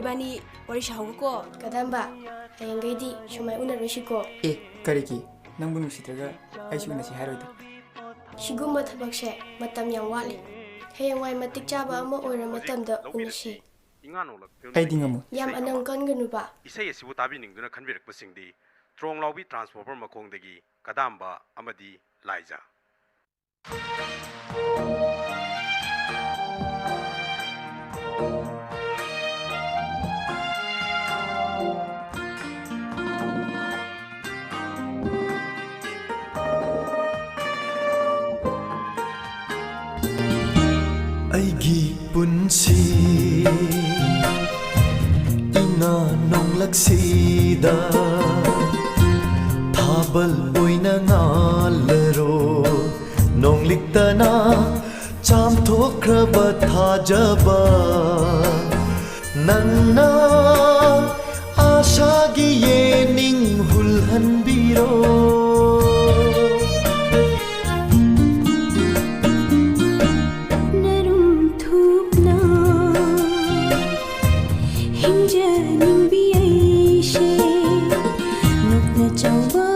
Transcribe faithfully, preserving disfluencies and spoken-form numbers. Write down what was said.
ꯏꯕꯥꯅꯤ ꯋꯥꯔꯤ ꯁꯥꯍꯧꯔꯣꯀꯣ꯫ ꯀꯗꯝꯕ, ꯍꯌꯦꯡꯈꯩꯗꯤ ꯁꯨꯃꯥꯏ ꯎꯅꯔꯣꯏꯁꯤꯀꯣ꯫ ꯑꯦ, ꯀꯔꯤꯒꯤ? ꯅꯪꯕꯨ ꯅꯨꯡꯁꯤꯗ꯭ꯔꯒ ꯑꯩꯁꯨ ꯎꯅꯁꯤ ꯍꯥꯏꯔꯣꯏꯗ꯫ ꯁꯤꯒꯨꯝꯕ ꯊꯕꯛꯁꯦ ꯃꯇꯝ ꯌꯥꯝ ꯋꯥꯠꯂꯤ꯫ ꯍꯌꯦꯡꯋꯥꯏ ꯃꯇꯤꯛ ꯆꯥꯕ ꯑꯃ ꯑꯣꯏꯔ ꯃꯇꯝꯗ ꯎꯅꯁꯤ꯫ ꯏꯉꯥ ꯅꯣꯡꯂꯛ ꯐꯤꯜꯝ ꯑꯩꯗꯤ ꯉꯝꯃꯣꯏ꯫ ꯌꯥꯝ ꯏꯁꯩ ꯑꯅꯪ ꯑꯃ꯫ ꯀꯟꯒꯅꯨꯕ꯫ ꯏꯁꯩ ꯑꯁꯤꯕꯨ ꯇꯥꯕꯤꯅꯤꯡꯗꯨꯅ ꯈꯟꯕꯤꯔꯛꯄꯁꯤꯡꯗꯤ ꯇ꯭ꯔꯣꯡ ꯂꯥꯎꯕꯤ ꯇ꯭ꯔꯥꯟꯁꯐꯣꯔꯃꯔ ꯃꯈꯣꯡꯗꯒꯤ ꯀꯗꯥꯝꯕ ꯑꯃꯗꯤ ꯂꯥꯏꯖꯥ꯫ ꯑꯩꯒꯤ ꯄꯨꯟꯁꯤ ꯏꯉꯥ ꯅꯣꯡꯂꯛꯁꯤꯗ ꯊꯥꯕꯜ ꯑꯣꯏꯅ ꯉꯥꯜꯂꯔꯣ꯫ ꯅꯣꯡꯂꯤꯛꯇꯅ ꯆꯥꯝꯊꯣꯛꯈ꯭ꯔꯕ ꯊꯥꯖꯕ ꯅꯪꯅ ꯑꯥꯁꯥꯒꯤ ꯌꯦꯅꯤꯡ ꯍꯨꯜꯍꯟꯕꯤꯔꯣ꯫ ꯅꯔꯨꯝ ꯊꯨꯞꯅ ꯍꯤꯡꯖꯅꯤꯡꯕꯤ ꯑꯩꯁꯦ ꯅꯣꯛꯅ ꯆꯥꯎꯕ